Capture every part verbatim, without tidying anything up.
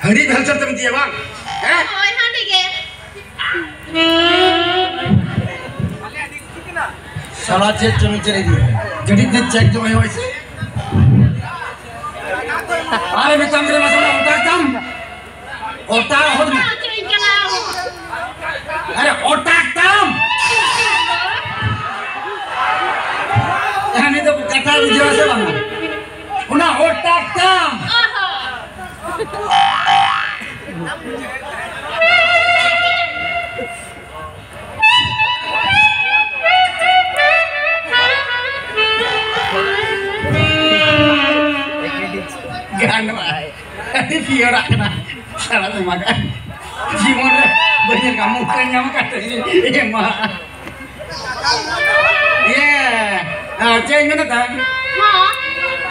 ᱦᱟᱺᱰᱤ ᱵᱷᱮᱞᱪᱟᱞ ᱛᱮᱢ ᱤᱫᱤᱭᱟ ᱵᱟᱝ? ᱦᱮᱸ? ᱦᱳᱭ, ᱦᱟᱺᱰᱤ ᱜᱮ᱾ ᱥᱟᱞᱟ ᱪᱮᱫ ᱪᱚᱝ ᱪᱮᱫ ᱤᱫᱤ? ᱜᱟᱹᱰᱤ ᱛᱮ ᱪᱮᱠ ᱡᱚᱢ ᱦᱩᱭᱩᱜᱼᱟ ᱥᱮ? ᱟᱨᱮ ᱢᱮᱛᱟᱢ ᱠᱟᱱᱟ, ᱢᱟᱥᱮ ᱚᱴᱟᱜ ᱛᱟᱢ᱾ ᱚᱴᱟᱜ ᱦᱚᱲ᱾ ᱟᱨᱮ ᱚᱴᱟᱜ ᱛᱟᱢ᱾ ᱦᱮᱸ, ᱱᱤᱛ ᱫᱚ ᱠᱟᱛᱷᱟ ᱵᱩᱡᱷᱟᱹᱣ ᱥᱮ ᱵᱟᱝ? ᱚᱱᱟ ᱚᱴᱟᱜ ᱛᱟᱢ᱾ ᱜᱟᱱᱚᱜᱼᱟ᱾ ᱟᱹᱰᱤ ᱯᱤᱭᱳᱨᱟᱜ ᱠᱟᱱᱟ᱾ ᱥᱟᱞᱟ ᱠᱚ ᱢᱟᱜᱟ᱾ ᱡᱤᱵᱚᱱ ᱨᱮ ᱵᱟᱹᱧ ᱧᱮᱞ ᱠᱟᱜᱼᱟ, ᱢᱚᱠᱟ ᱧᱟᱢ ᱠᱟᱛᱮ ᱮᱢᱟ᱾ ᱤᱭᱟᱹ, ᱟ, ᱪᱮᱫ ᱤᱧ ᱢᱮᱱᱮᱫ ᱛᱟᱦᱮᱸᱫ? ᱦᱚᱸ᱾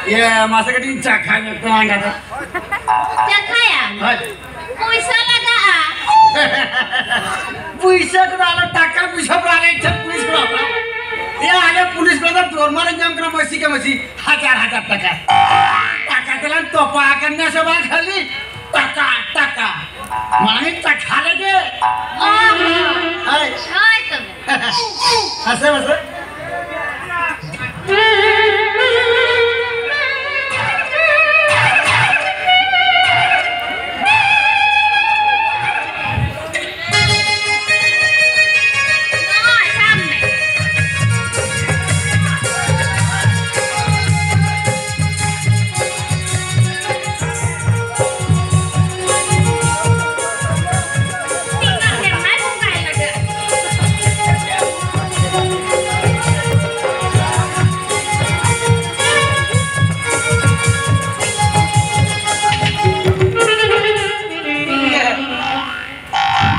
ᱤᱭᱟᱹ, ᱢᱟᱥᱮ ᱠᱟᱹᱴᱤᱡ ᱪᱟᱠᱷᱟ ᱧᱚᱜ ᱛᱟᱢᱟ ᱮᱸᱜᱟᱛᱮ᱾ ᱪᱟᱠᱷᱟᱭᱟᱢ? ᱦᱳᱭ᱾ ᱯᱩᱭᱥᱟᱹ ᱞᱟᱜᱟᱜᱼᱟ᱾ ᱯᱩᱭᱥᱟᱹ ᱠᱚᱫᱚ ᱟᱞᱚ, ᱴᱟᱠᱟ ᱯᱩᱭᱥᱟᱹ ᱯᱚᱨᱮ ᱟᱞᱮ ᱴᱷᱮᱱ ᱯᱩᱞᱤᱥ ᱠᱚ ᱦᱟᱛᱟᱣᱟ᱾ ᱮᱭᱟ, ᱟᱞᱮ ᱯᱩᱞᱤᱥ ᱠᱚᱫᱚ ᱫᱚᱨᱢᱟ ᱞᱮ ᱧᱟᱢ ᱠᱟᱱᱟ ᱢᱟᱹᱥᱤ ᱠᱮ ᱢᱟᱹᱥᱤ, ᱦᱟᱡᱟᱨ ᱦᱟᱡᱟᱨ ᱴᱟᱠᱟ᱾ ᱴᱟᱠᱟ ᱛᱮᱞᱟᱝ ᱛᱚᱯᱟ ᱟᱠᱟᱱᱟ ᱥᱮ ᱵᱟᱝ ᱠᱷᱟᱹᱞᱤ? ᱴᱟᱠᱟ, ᱴᱟᱠᱟ᱾ ᱢᱟᱲᱟᱝ ᱤᱧ ᱴᱟᱠᱟ ᱞᱮᱜᱮ᱾ ᱚ ᱦᱚᱸ᱾ ᱦᱳᱭ᱾ ᱦᱳᱭ ᱛᱚᱵᱮ᱾ ᱦᱟᱥᱮ ᱢᱟᱥᱮ᱾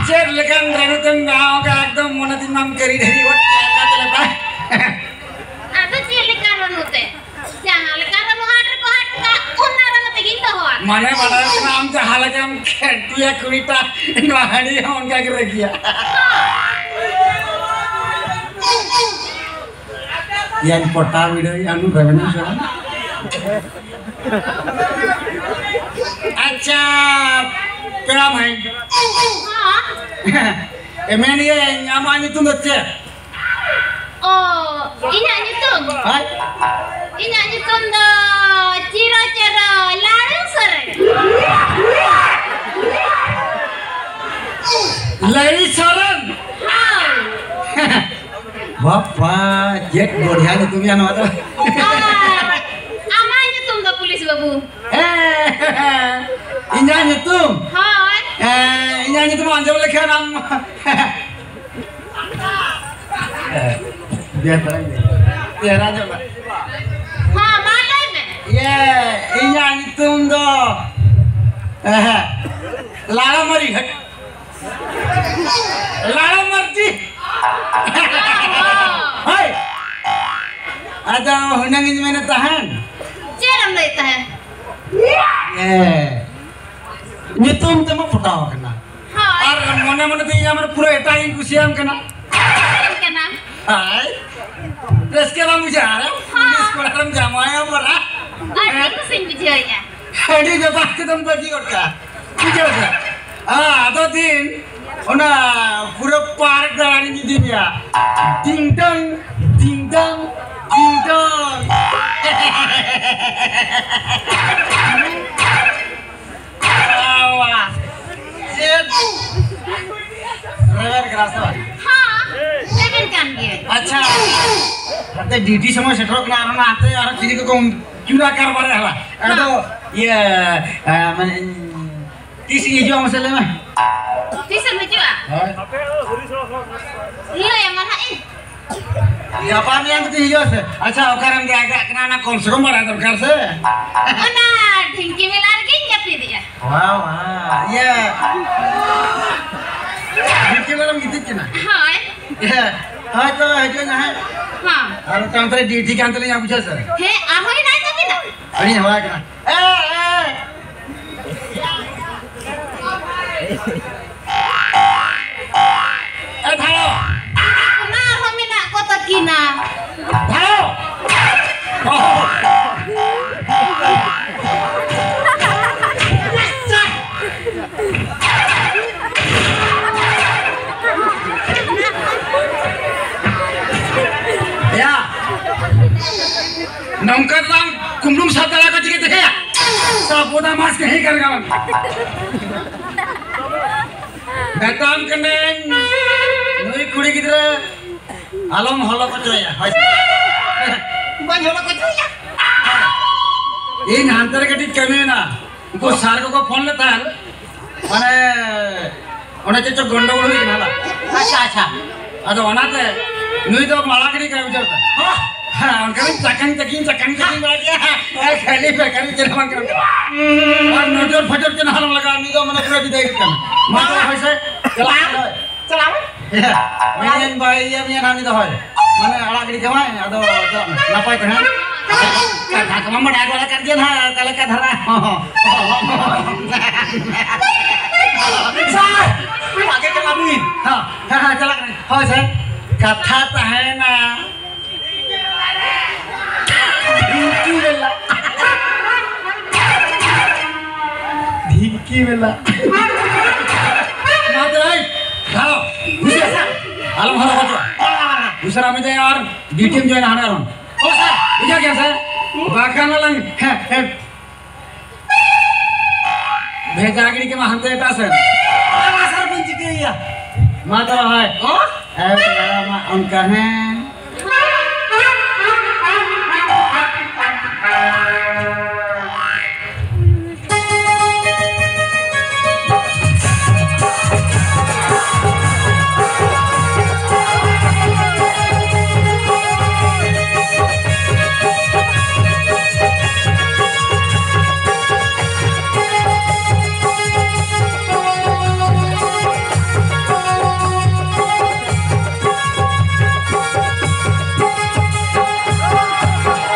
ᱪᱮᱫ ᱞᱮᱠᱟᱱ ᱨᱟᱹᱱᱩ ᱛᱮᱢ ᱵᱮᱱᱟᱣ ᱟᱠᱟᱫ, ᱮᱠᱫᱚᱢ ᱢᱚᱱᱮ ᱛᱤᱧ ᱢᱟᱢ ᱠᱟᱹᱨᱤ ᱰᱷᱟᱹᱨᱤ ᱜᱚᱫ ᱠᱮᱫ ᱞᱮᱠᱟ ᱛᱮ ᱞᱮᱯᱟ᱾ ᱟᱫᱚ ᱪᱮᱫ ᱞᱮᱠᱟᱱ ᱨᱟᱹᱱᱩ ᱛᱮ? ᱡᱟᱦᱟᱸ ᱞᱮᱠᱟᱱ ᱨᱟᱹᱱᱩ ᱦᱟᱴ ᱨᱮᱠᱚ ᱦᱟᱴ ᱠᱟᱜ, ᱚᱱᱟ ᱨᱟᱹᱱᱩ ᱛᱮᱜᱤᱧ ᱫᱚᱦᱚ ᱟᱠᱟᱫ᱾ ᱢᱟᱱᱮ ᱵᱟᱰᱟᱭᱚᱜ ᱠᱟᱱᱟ ᱟᱢ ᱡᱟᱦᱟᱸ ᱞᱮᱠᱟᱢ ᱠᱷᱮᱴᱤᱭᱟ ᱠᱩᱲᱤᱴᱟ, ᱱᱚᱣᱟ ᱦᱟᱺᱰᱤ ᱦᱚᱸ ᱚᱱᱠᱟ ᱜᱮ ᱨᱟᱹᱜᱤᱭᱟ᱾ ᱭᱟᱧ ᱯᱚᱴᱟᱣ ᱵᱤᱰᱟᱹᱣᱮᱫᱼᱟ, ᱱᱩᱭ ᱨᱮᱵᱮᱱ ᱥᱮ ᱵᱟᱝ? ᱟᱪᱪᱷᱟ, ᱯᱮᱲᱟ ᱢᱟᱹᱭ᱾ ᱦᱚᱸ᱾ ᱮ, ᱢᱮᱱᱮᱜᱼᱟᱹᱧ, ᱟᱢᱟᱜ ᱧᱩᱛᱩᱢ ᱫᱚ ᱪᱮᱫ? ᱚ, ᱤᱧᱟᱹᱜ ᱧᱩᱛᱩᱢ? ᱦᱳᱭ᱾ ᱤᱧᱟᱹᱜ ᱧᱩᱛᱩᱢ ᱫᱚ ᱪᱤᱨᱚ ᱪᱤᱨᱚ ᱞᱟᱲᱩ ᱥᱚᱨᱮᱱ᱾ ᱞᱟᱲᱩ ᱥᱚᱨᱮᱱ? ᱦᱳᱭ᱾ ᱵᱟᱯᱟ, ᱪᱮᱫ ᱵᱚᱲᱦᱤᱭᱟ ᱧᱩᱛᱩᱢ ᱭᱟ ᱱᱚᱣᱟ ᱫᱚ᱾ ᱟᱨ ᱟᱢᱟᱜ ᱧᱩᱛᱩᱢ ᱫᱚ ᱯᱩᱞᱤᱥ ᱵᱟᱹᱵᱩ? ᱦᱮᱸ, ᱤᱧᱟᱹᱜ ᱧᱩᱛᱩᱢ? ᱦᱳᱭ᱾ ᱦᱮᱸ, ᱤᱧᱟᱹᱜ ᱧᱩᱛᱩᱢ ᱟᱸᱡᱚᱢ ᱞᱮᱠᱷᱟᱱ ᱟᱢ ᱵᱮᱥ ᱫᱷᱟᱨᱟ ᱜᱮ᱾ ᱪᱮᱦᱨᱟ ᱧᱚᱜ ᱢᱮ᱾ ᱦᱚᱸ, ᱢᱟ ᱞᱟᱹᱭ ᱢᱮ᱾ ᱤᱭᱟᱹ, ᱤᱧᱟᱹᱜ ᱧᱩᱛᱩᱢ ᱫᱚ, ᱮᱦᱮ, ᱞᱟᱲᱟ ᱢᱟᱹᱨᱤ, ᱦᱟᱹᱴ᱾ ᱞᱟᱲᱟ ᱢᱟᱹᱨᱰᱤ᱾ ᱦᱳᱭ᱾ ᱟᱫᱚ ᱦᱩᱱᱟᱹᱝ ᱤᱧ ᱢᱮᱱᱮᱫ ᱛᱟᱦᱮᱱ᱾ ᱪᱮᱫ ᱮᱢ ᱞᱟᱹᱭᱮᱫ ᱛᱟᱦᱮᱸᱫ? ᱮ, ᱧᱩᱛᱩᱢ ᱛᱮᱢᱟ ᱯᱚᱴᱟᱣ ᱟᱠᱟᱱᱟ᱾ ᱦᱳᱭ᱾ ᱟᱨ ᱢᱚᱱᱮ ᱢᱚᱱᱮ ᱛᱮ ᱤᱧ ᱟᱢ ᱨᱮ ᱯᱩᱨᱟᱹ ᱮᱴᱟᱜ ᱤᱧ ᱠᱩᱥᱤᱭᱟᱢ ᱠᱟᱱᱟ᱾ ᱪᱮᱫ ᱠᱟᱱᱟ? ᱦᱳᱭ᱾ ᱨᱟᱹᱥᱠᱟᱹ ᱵᱟᱢ ᱵᱩᱡᱷᱟᱹᱣᱟ? ᱟᱨ ᱦᱚᱸ᱾ ᱯᱩᱞᱤᱥ ᱠᱚᱲᱟ ᱨᱮᱢ ᱡᱟᱶᱟᱭᱟ ᱵᱚᱞᱟ᱾ ᱟᱹᱰᱤ ᱠᱩᱥᱤᱧ ᱵᱩᱡᱷᱟᱹᱣᱮᱫᱼᱟ᱾ ᱟᱹᱰᱤ ᱡᱚᱛᱷᱟᱛ ᱠᱟᱛᱷᱟᱢ ᱵᱟᱹᱜᱤ ᱜᱚᱫ ᱠᱟᱜᱼᱟ᱾ ᱵᱩᱡᱷᱟᱹᱣ ᱥᱮ? ᱦᱮᱸ, ᱟᱫᱚ ᱫᱤᱱ ᱚᱱᱟ ᱯᱩᱨᱟᱹ ᱯᱟᱨᱠ ᱫᱟᱬᱟᱱᱤᱧ ᱤᱫᱤ ᱢᱮᱭᱟ᱾ ᱰᱤᱝ ᱰᱚᱝ, ᱰᱤᱝ ᱰᱚᱝ, ᱰᱤᱝ ᱰᱚᱝ᱾ ᱵᱟᱵᱟ, ᱪᱮᱫ ᱨᱮᱵᱮᱱ ᱠᱟᱱᱟ ᱥᱮ ᱵᱟᱝ? ᱦᱚᱸ, ᱨᱮᱵᱮᱱ ᱠᱟᱱ ᱜᱮᱭᱟᱹᱧ᱾ ᱟᱪᱪᱷᱟ, ᱦᱟᱱᱛᱮ ᱰᱤᱭᱩᱴᱤ ᱥᱚᱢᱚᱭ ᱥᱮᱴᱮᱨᱚᱜ ᱠᱟᱱᱟ, ᱟᱨ ᱚᱱᱟ ᱦᱟᱱᱛᱮ ᱟᱨᱚ ᱪᱤᱞᱤ ᱠᱚᱠᱚ ᱪᱩᱨᱟ ᱠᱟᱨᱵᱟᱨ ᱦᱟᱞᱟ᱾ ᱟᱫᱚ, ᱦᱚᱸ᱾ ᱤᱭᱟᱹ, ᱟ, ᱢᱟᱱᱮ, ᱛᱤᱥ ᱤᱧ ᱦᱤᱡᱩᱜᱼᱟ ᱢᱟᱥᱮ ᱞᱟᱹᱭ ᱢᱮ? ᱛᱤᱥᱮᱢ ᱦᱤᱡᱩᱜᱼᱟ? ᱦᱳᱭ᱾ ᱞᱟᱹᱭ ᱟᱢᱟ ᱱᱟᱜ ᱤᱧ᱾ ᱜᱟᱯᱟ ᱢᱮᱭᱟᱝ ᱠᱟᱛᱮ ᱦᱤᱡᱩᱜᱼᱟ ᱥᱮ? ᱟᱪᱪᱷᱟ, ᱚᱠᱟᱨᱮᱢ ᱡᱟᱭᱜᱟᱜ ᱠᱟᱱᱟ ᱚᱱᱟ ᱠᱚᱢ ᱥᱮ ᱠᱚᱢ ᱵᱟᱲᱟᱭ ᱫᱚᱨᱠᱟᱨ ᱥᱮ? ᱚᱱᱟ ᱰᱷᱤᱝᱠᱤ ᱢᱮᱞᱟ ᱨᱮᱜᱮᱧ ᱡᱟᱹᱯᱤᱫᱮᱜᱼᱟ᱾ ᱣᱟ, ᱣᱟ, ᱤᱭᱟᱹ᱾ ᱰᱷᱤᱝᱠᱤ ᱢᱮᱞᱟ ᱨᱮᱢ ᱜᱤᱛᱤᱡ ᱠᱟᱱᱟ? ᱦᱳᱭ᱾ ᱤᱭᱟᱹ, ᱦᱳᱭ ᱛᱚ, ᱦᱤᱡᱩᱜ ᱟᱹᱧ ᱦᱟᱸᱜ᱾ ᱦᱚᱸ᱾ ᱟᱨ ᱢᱤᱫᱴᱟᱝ ᱛᱚ ᱰᱤᱭᱩᱴᱤ ᱠᱟᱱ ᱛᱟᱹᱞᱤᱧᱟ, ᱵᱩᱡᱷᱟᱹᱣ ᱥᱮ? ᱦᱮᱸ, ᱟᱨᱦᱚᱸ ᱢᱮᱱᱟᱭ ᱛᱟᱵᱤᱱᱟ? ᱟᱹᱰᱤ ᱦᱟᱣᱟ ᱠᱟᱱᱟ᱾ ᱮ, ᱮ᱾ ᱮ, ᱫᱷᱟᱲᱚ᱾ ᱚᱱᱟ ᱟᱨᱦᱚᱸ ᱢᱮᱱᱟᱜ ᱠᱚ ᱛᱟᱹᱠᱤᱱᱟ᱾ ᱫᱷᱟᱲᱚ᱾ ᱪᱟᱞᱟᱣ ᱠᱟᱛᱮ ᱜᱮ ᱫᱮᱠᱷᱟᱭᱟ᱾ ᱥᱟᱵ ᱵᱚᱫᱟ ᱢᱟᱥ ᱠᱟᱹᱦᱤ ᱠᱟᱱ ᱜᱟᱞᱟᱝ᱾ ᱢᱮᱛᱟᱢ ᱠᱟᱹᱱᱟᱹᱧ, ᱱᱩᱭ ᱠᱩᱲᱤ ᱜᱤᱫᱽᱨᱟᱹ ᱟᱞᱚᱢ ᱦᱚᱞᱚ ᱦᱚᱪᱚᱭᱟ᱾ ᱦᱳᱭ ᱥᱮ? ᱵᱟᱹᱧ ᱦᱚᱞᱚ ᱦᱚᱪᱚᱭᱟ᱾ ᱤᱧ ᱦᱟᱱᱛᱮ ᱨᱮ ᱠᱟᱹᱴᱤᱡ ᱠᱟᱹᱢᱤ ᱢᱮᱱᱟᱜᱼᱟ᱾ ᱩᱱᱠᱩ ᱥᱟᱨ ᱠᱚᱠᱚ ᱯᱷᱳᱱ ᱞᱮᱫ ᱛᱟᱦᱮᱸᱫ, ᱢᱟᱱᱮ, ᱚᱸᱰᱮ ᱪᱮᱫ ᱪᱚ ᱜᱚᱱᱰᱚᱜᱳᱞ ᱦᱩᱭ ᱠᱟᱱᱟ, ᱦᱮᱸ? ᱟᱪᱪᱷᱟ, ᱟᱪᱪᱷᱟ᱾ ᱟᱫᱚ ᱚᱱᱟᱛᱮ ᱱᱩᱭ ᱫᱚ ᱢᱟᱲᱟᱝ ᱨᱮ ᱠᱟᱹᱢᱤ ᱡᱚᱲ ᱛᱟᱭ᱾ ᱦᱮᱸ, ᱚᱱᱠᱟ ᱜᱮ ᱪᱟᱠᱟᱝ ᱪᱟᱠᱤᱝ, ᱪᱟᱠᱟᱝ ᱪᱟᱠᱤᱝ ᱵᱟᱲᱟ ᱠᱮᱫᱟ᱾ ᱟᱨ ᱠᱷᱟᱹᱞᱤ ᱵᱮᱠᱟᱨᱤ ᱪᱮᱫ ᱦᱚᱸ ᱵᱟᱝ ᱠᱟᱱᱟ᱾ ᱟᱨ ᱱᱚᱡᱚᱨ ᱯᱷᱚᱡᱚᱨ ᱪᱮᱫ ᱦᱚᱸ ᱟᱞᱚᱢ ᱞᱟᱜᱟᱣᱟ, ᱱᱩᱭ ᱫᱚ ᱢᱟᱱᱮ ᱯᱩᱨᱟᱹ ᱵᱤᱫᱟᱹᱭ ᱠᱟᱱᱟ᱾ ᱢᱟ ᱛᱚᱵᱮ ᱦᱳᱭ ᱥᱮ, ᱪᱟᱞᱟᱜ ᱠᱟᱱᱟ᱾ ᱪᱟᱞᱟᱣ᱾ ᱢᱮᱱᱟᱹᱧ ᱵᱟᱭ ᱤᱭᱟᱹ ᱢᱮᱭᱟ ᱱᱟᱦᱟᱜ ᱩᱱᱤ ᱫᱚ, ᱦᱳᱭ᱾ ᱢᱟᱱᱮ ᱟᱲᱟᱜ ᱜᱤᱰᱤ ᱠᱟᱢᱟᱭ, ᱟᱫᱚ ᱪᱟᱞᱟᱜ ᱢᱮ᱾ ᱱᱟᱯᱟᱭ ᱛᱮ, ᱦᱮᱸ? ᱠᱟᱛᱷᱟ ᱠᱚᱢᱟ ᱵᱟᱰᱟᱭ ᱵᱟᱲᱟ ᱠᱟᱱ ᱜᱮᱭᱟ ᱱᱟᱦᱟᱜ, ᱚᱠᱟ ᱞᱮᱠᱟ ᱫᱷᱟᱨᱟ᱾ ᱥᱟᱨ, ᱟᱜᱮ ᱪᱟᱞᱟᱜ ᱵᱤᱱ᱾ ᱦᱮᱸ, ᱦᱮᱸ, ᱦᱮᱸ, ᱪᱟᱞᱟᱜ ᱠᱟᱹᱱᱟᱹᱧ᱾ ᱦᱳᱭ ᱥᱮ, ᱠᱟᱛᱷᱟ ᱛᱟᱦᱮᱸᱭᱮᱱᱟ᱾ ᱰᱷᱤᱝᱠᱤ ᱢᱮᱞᱟ᱾ ᱰᱷᱤᱝᱠᱤ ᱢᱮᱞᱟ᱾ ᱢᱟ ᱛᱚᱵᱮ, ᱦᱮᱞᱳ, ᱩᱥᱟᱹᱨᱟ, ᱟᱞᱚᱢ ᱦᱚᱨᱚᱜ ᱦᱚᱪᱚᱜᱼᱟ᱾ ᱩᱥᱟᱹᱨᱟ ᱢᱮᱛᱟᱭᱟ ᱟᱨ ᱰᱤᱭᱩᱴᱤᱢ ᱡᱚᱭᱮᱱᱟ ᱦᱟᱸᱰᱮ ᱟᱨᱦᱚᱸ᱾ ᱦᱳᱭ ᱥᱟᱨ᱾ ᱵᱩᱡᱷᱟᱹᱣ ᱠᱮᱫᱟ ᱥᱮ? ᱵᱟᱠᱷᱟᱱ ᱟᱞᱟᱝ, ᱦᱮᱸ, ᱦᱮᱸ᱾ ᱵᱷᱮᱡᱟ ᱜᱤᱰᱤ ᱠᱮᱢᱟ ᱦᱟᱱᱛᱮ ᱮᱴᱟᱜ ᱥᱮᱫ᱾ ᱟᱨ ᱥᱟᱨ ᱵᱚᱱ ᱪᱤᱠᱟᱹᱭᱟ? ᱢᱟ ᱛᱚᱵᱮ ᱦᱳᱭ᱾ ᱦᱚᱸ? ᱦᱮᱸ, ᱢᱟ ᱚᱱᱠᱟ ᱦᱮᱸ᱾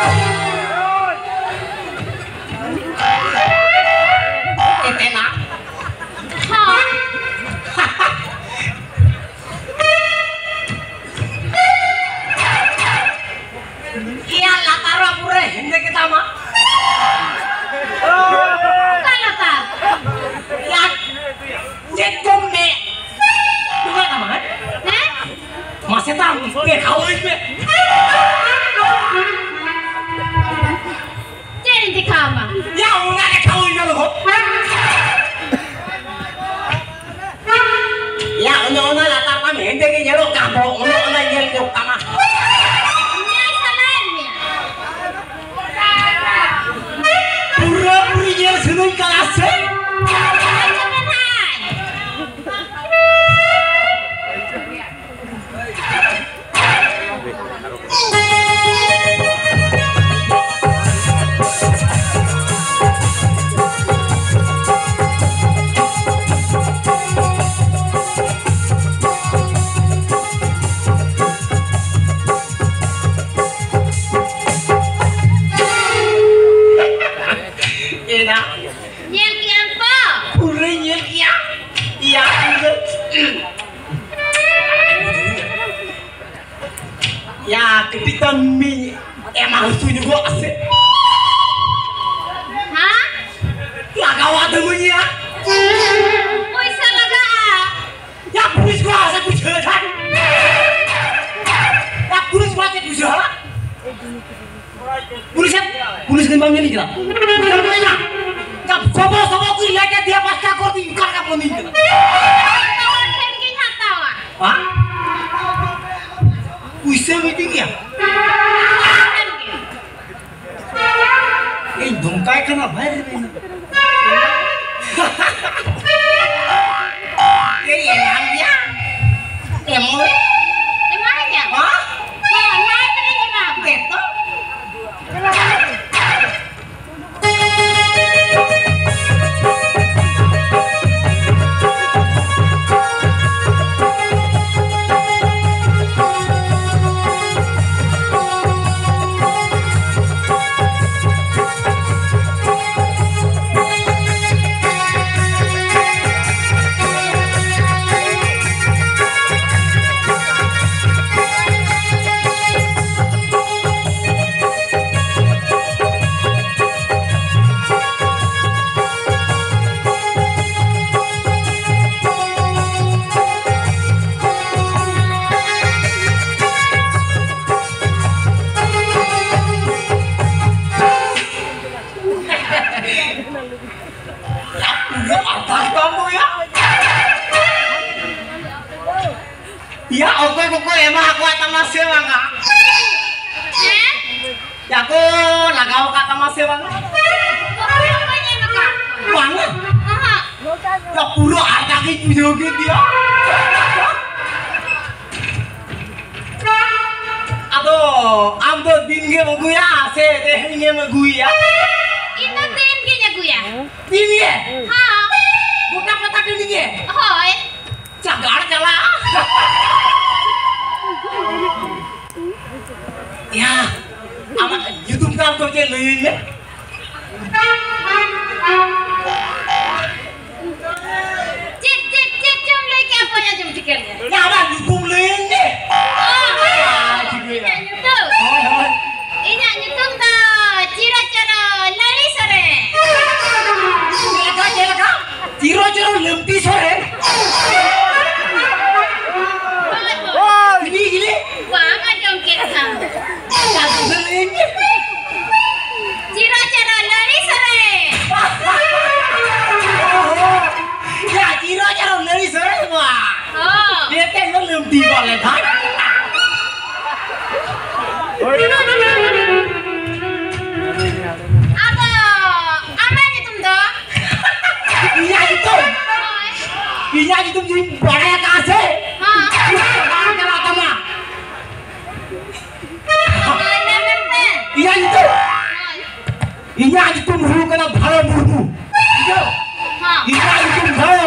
ᱭᱟ, ᱚᱱᱟ ᱜᱮ ᱴᱷᱟᱶ ᱤᱧ ᱧᱮᱞ ᱜᱚᱫ᱾ ᱭᱟ, ᱚᱱᱮ ᱚᱱᱟ ᱞᱟᱛᱟᱨ ᱛᱟᱢ ᱦᱮᱸᱫᱮ ᱜᱮ ᱧᱮᱞᱚᱜ ᱠᱟᱱ ᱫᱚ, ᱚᱱᱮ ᱚᱱᱟ ᱧᱮᱞ ᱧᱚᱜ ᱛᱟᱢᱟ᱾ ᱯᱩᱨᱟᱹ ᱯᱩᱨᱤ ᱧᱮᱞ ᱥᱟᱱᱟᱧ ᱠᱟᱱᱟ ᱥᱮ? ᱮᱱᱟ᱾ ᱧᱮᱞ ᱠᱮᱜᱼᱟᱢ ᱛᱚ? ᱯᱩᱨᱟᱹᱧ ᱧᱮᱞ ᱠᱮᱜᱼᱟ᱾ ᱭᱟ, ᱯᱩᱨᱟᱹ᱾ ᱭᱟ, ᱠᱟᱹᱴᱤᱡ ᱛᱟᱢ ᱢᱤ ᱮᱢᱟ ᱦᱟᱹᱥᱩ ᱧᱚᱜᱚᱜ ᱟᱥᱮ? ᱦᱮᱸ? ᱞᱟᱜᱟᱣᱟ ᱫᱟᱹᱢᱟᱹᱧ ᱭᱟ᱾ ᱯᱚᱭᱥᱟ ᱞᱟᱜᱟᱜᱼᱟ᱾ ᱭᱟ, ᱯᱩᱞᱤᱥ ᱠᱚ ᱟᱥᱮ ᱵᱩᱡᱷᱟᱹᱣ ᱠᱷᱟᱱ᱾ ᱭᱟ, ᱯᱩᱞᱤᱥ ᱠᱚ ᱟᱥᱮ ᱵᱩᱡᱷᱟᱹᱣ᱾ ᱯᱩᱞᱤᱥ, ᱯᱩᱞᱤᱥ ᱠᱤᱱ ᱵᱟᱝ ᱧᱮᱞᱤᱧ ᱠᱟᱱᱟ᱾ ᱧᱮᱞ ᱠᱟᱱᱟ᱾ ᱠᱟ ᱥᱚᱵᱚ ᱥᱚᱵᱚ ᱠᱚ ᱞᱮᱴᱮ ᱫᱤᱭᱟ ᱯᱟᱥᱠᱟ ᱠᱚᱨ ᱫᱤᱧ ᱠᱟᱨ ᱠᱟ ᱯᱚᱱᱤᱧ ᱠᱟᱱᱟ᱾ ᱦᱚᱲ ᱴᱷᱮᱱ ᱜᱤᱧ ᱦᱟᱛᱟᱣᱟ᱾ ᱦᱟ? ᱯᱩᱭᱥᱟᱹ ᱢᱤᱫᱴᱤᱡ ᱜᱮᱭᱟ᱾ ᱤᱧ ᱫᱷᱚᱢᱠᱟᱭ ᱠᱟᱱᱟ ᱵᱷᱟᱭ ᱨᱮ ᱢᱮᱱᱟ᱾ ᱮᱭ ᱮᱢᱟᱢ ᱜᱮᱭᱟ᱾ ᱮᱢᱚᱱ᱾ ᱮᱢᱟᱭᱟ? ᱦᱟ? ᱦᱮᱸ, ᱚᱱᱟ ᱛᱮᱜᱮᱧ ᱮᱢᱟᱢᱟ᱾ ᱫᱮ ᱛᱚ᱾ ᱩᱱᱟᱹᱜ ᱟᱨᱫᱟᱥ ᱫᱟᱢ ᱫᱚ ᱭᱟ᱾ ᱭᱟ, ᱚᱠᱚᱭ ᱠᱚᱠᱚ ᱮᱢᱟ ᱟᱠᱚᱣᱟ ᱛᱟᱢᱟ ᱥᱮ ᱵᱟᱝᱟ? ᱦᱮᱸ? ᱭᱟ ᱠᱚ ᱞᱟᱜᱟᱣ ᱟᱠᱟᱫ ᱛᱟᱢᱟ ᱥᱮ ᱵᱟᱝᱟ? ᱚᱠᱚᱭ ᱦᱚᱸ ᱵᱟᱹᱧ ᱮᱢ ᱟᱠᱟᱫ ᱠᱚᱣᱟ᱾ ᱵᱟᱝᱟ? ᱚᱦᱚᱸ᱾ ᱭᱟ, ᱯᱩᱨᱟᱹ ᱟᱨᱫᱟ ᱜᱤᱧ ᱵᱩᱡᱷᱟᱹᱣ ᱠᱮᱫ ᱜᱮᱭᱟ᱾ ᱟᱫᱚ ᱟᱢ ᱫᱚ ᱫᱤᱱ ᱜᱮᱢ ᱟᱹᱜᱩᱭᱟ ᱥᱮ ᱛᱮᱦᱮᱧ ᱜᱮᱢ ᱟᱹᱜᱩᱭᱟ? ᱤᱧ ᱫᱚ ᱫᱤᱱ ᱜᱤᱧ ᱟᱹᱜᱩᱭᱟ᱾ ᱫᱤᱱ ᱜᱮ? ᱦᱚᱸ᱾ ᱜᱚᱴᱟ ᱯᱟᱛᱟ ᱴᱟᱺᱰᱤ ᱜᱮ? ᱦᱳᱭ᱾ ᱪᱟᱜᱟᱲ ᱪᱟᱞᱟᱜ᱾ ᱭᱟ, ᱟᱢᱟᱜ ᱧᱩᱛᱩᱢ ᱛᱟᱢ ᱫᱚ ᱪᱮᱫ ᱞᱟᱹᱭᱟᱹᱧ ᱢᱮ? ᱪᱮᱫ, ᱪᱮᱫ, ᱪᱮᱫ ᱪᱚᱢ ᱞᱟᱹᱭ ᱠᱮᱜᱼᱟ? ᱵᱟᱹᱧ ᱟᱸᱡᱚᱢ ᱴᱷᱤᱠᱟᱹ ᱞᱮᱜᱼᱟ᱾ ᱭᱟ, ᱟᱢᱟᱜ ᱧᱩᱛᱩᱢ ᱞᱟᱹᱭᱟᱹᱧ ᱢᱮ᱾ ᱚ, ᱦᱳᱭ, ᱦᱳᱭ, ᱦᱳᱭ, ᱴᱷᱤᱠ ᱜᱮᱭᱟ᱾ ᱤᱧᱟᱹᱜ ᱧᱩᱛᱩᱢ? ᱦᱳᱭ, ᱦᱳᱭ᱾ ᱤᱧᱟᱹᱜ ᱧᱩᱛᱩᱢ ᱫᱚ ᱪᱤᱨᱚ ᱪᱚᱨᱚ ᱞᱟᱹᱞᱤ ᱥᱚᱨᱮᱱ᱾ ᱪᱮᱫ ᱞᱮᱠᱟ, ᱪᱮᱫ ᱞᱮᱠᱟ? ᱪᱤᱨᱚ ᱪᱚᱨᱚ ᱞᱟᱹᱢᱴᱤ ᱥᱚᱨᱮᱱ᱾ ᱦᱳᱭ, ᱦᱳᱭ᱾ ᱪᱤᱞᱤ, ᱪᱤᱞᱤ? ᱵᱟᱢ ᱟᱸᱡᱚᱢ ᱠᱮᱫ ᱠᱷᱟᱱ᱾ ᱪᱤᱨᱚ ᱪᱚᱨᱚ ᱞᱟᱹᱞᱤ ᱥᱚᱨᱮᱱ᱾ ᱭᱟ, ᱪᱤᱨᱚ ᱪᱚᱨᱚ ᱞᱟᱹᱞᱤ ᱥᱚᱨᱮᱱ ᱢᱟ᱾ ᱦᱚᱸ᱾ ᱡᱮᱛᱮ ᱞᱮ ᱞᱟᱹᱢᱴᱤ ᱵᱟᱞᱮ ᱫᱷᱟᱨ᱾ ᱟᱫᱚ ᱟᱢᱟᱜ ᱧᱩᱛᱩᱢ ᱫᱚ? ᱤᱧᱟᱜ ᱧᱩᱛᱩᱢ? ᱦᱳᱭ᱾ ᱤᱧᱟᱜ ᱧᱩᱛᱩᱢ ᱡᱩᱫᱤᱢ ᱵᱟᱲᱟᱭ ᱟᱠᱟᱫᱼᱟ ᱥᱮ? ᱦᱚᱸ᱾ ᱵᱟᱝ ᱪᱟᱞᱟᱜ ᱛᱟᱢᱟ᱾ ᱦᱳᱭ, ᱞᱟᱹᱭ ᱢᱮ ᱥᱮ᱾ ᱤᱧᱟᱜ ᱧᱩᱛᱩᱢ? ᱦᱳᱭ᱾ ᱤᱧᱟᱜ ᱧᱩᱛᱩᱢ ᱦᱩᱭᱩᱜ ᱠᱟᱱᱟ ᱵᱷᱟᱲᱚ ᱢᱩᱨᱢᱩ᱾ ᱵᱩᱡᱷᱟᱹᱣ? ᱦᱚᱸ᱾ ᱤᱧᱟᱜ ᱧᱩᱛᱩᱢ ᱵᱷᱟᱲᱚ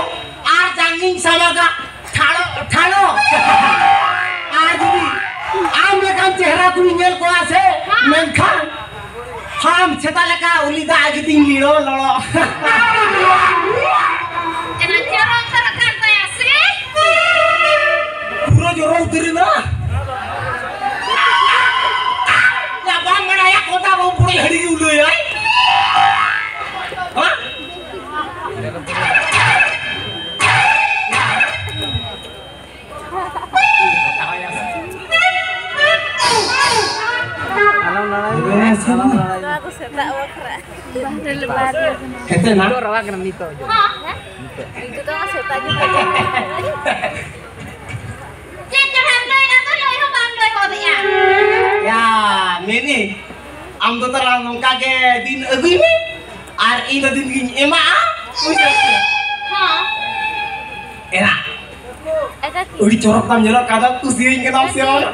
ᱟᱨ ᱡᱟᱝ ᱤᱧ ᱥᱟᱢᱟᱜᱟ ᱴᱷᱟᱲᱚ, ᱴᱷᱟᱲᱚ᱾ ᱟᱨ ᱡᱩᱫᱤ ᱟᱢ ᱞᱮᱠᱟᱱ ᱪᱮᱦᱨᱟ ᱠᱩᱲᱤ ᱧᱮᱞ ᱠᱚᱣᱟ ᱥᱮ, ᱦᱚᱸ᱾ ᱢᱮᱱᱠᱷᱟᱱ ᱦᱟᱲᱟᱢ ᱥᱮᱛᱟ ᱞᱮᱠᱟ ᱩᱞᱤ ᱫᱟᱜ ᱜᱤᱛᱤᱧ ᱞᱤᱲᱚ ᱞᱚᱲᱚ᱾ ᱮᱱᱟ ᱪᱮᱦᱨᱟ ᱩᱛᱟᱹᱨ ᱟᱠᱟᱱ ᱛᱟᱭᱟ ᱥᱮ? ᱯᱩᱨᱟᱹ ᱡᱚᱨᱚ ᱩᱛᱟᱹᱨ ᱮᱱᱟ᱾ ᱭᱟ, ᱵᱟᱢ ᱵᱟᱲᱟᱭᱟ, ᱠᱚᱫᱟ ᱵᱟᱹᱵᱩ ᱯᱩᱨᱟᱹ ᱦᱟᱹᱲᱤ ᱜᱮ ᱩᱞᱟᱹᱭᱟᱭ᱾ ᱦᱮᱸ? ᱟᱞᱚᱢ ᱞᱟᱲᱟᱭ ᱢᱮ, ᱟᱞᱚᱢ ᱞᱟᱲᱟᱭ ᱢᱮ᱾ ᱱᱚᱣᱟ ᱫᱚ ᱥᱮᱛᱟᱜ ᱵᱟᱠᱷᱨᱟ᱾ ᱦᱮᱸ ᱥᱮ ᱱᱟ? ᱱᱤᱛᱚᱜ ᱨᱟᱣᱟ ᱠᱟᱱᱟ ᱱᱤᱛᱚᱜ ᱡᱚ᱾ ᱦᱚᱸ᱾ ᱱᱤᱛᱚᱜ ᱫᱚ ᱥᱮᱛᱟᱜ ᱜᱮ ᱪᱮᱫ ᱪᱚ ᱦᱟᱸᱜ ᱞᱟᱹᱭ ᱮᱫᱟ ᱛᱚ, ᱞᱟᱹᱭ ᱦᱚᱸ ᱵᱟᱢ ᱞᱟᱹᱭ ᱜᱚᱫᱮᱜᱼᱟ᱾ ᱭᱟ, ᱢᱮᱱᱤ, ᱟᱢ ᱫᱚ ᱛᱟᱨᱟ ᱱᱚᱝᱠᱟ ᱜᱮ ᱫᱤᱱ ᱟᱹᱜᱩᱭ ᱢᱮ ᱟᱨ ᱤᱧ ᱫᱚ ᱫᱤᱱ ᱜᱤᱧ ᱮᱢᱟᱜᱼᱟ᱾ ᱵᱩᱡᱷᱟᱹᱣ ᱠᱮᱫᱟ? ᱦᱚᱸ᱾ ᱮᱨᱟ, ᱟᱪᱪᱷᱟ, ᱴᱷᱤᱠ᱾ ᱟᱹᱰᱤ ᱪᱚᱨᱚᱠ ᱛᱟᱢ ᱧᱮᱞᱚᱜ ᱠᱟᱱ ᱫᱚ, ᱠᱩᱥᱤᱭᱟᱹᱧ ᱠᱟᱱᱟᱢ ᱥᱮ ᱵᱟᱝ?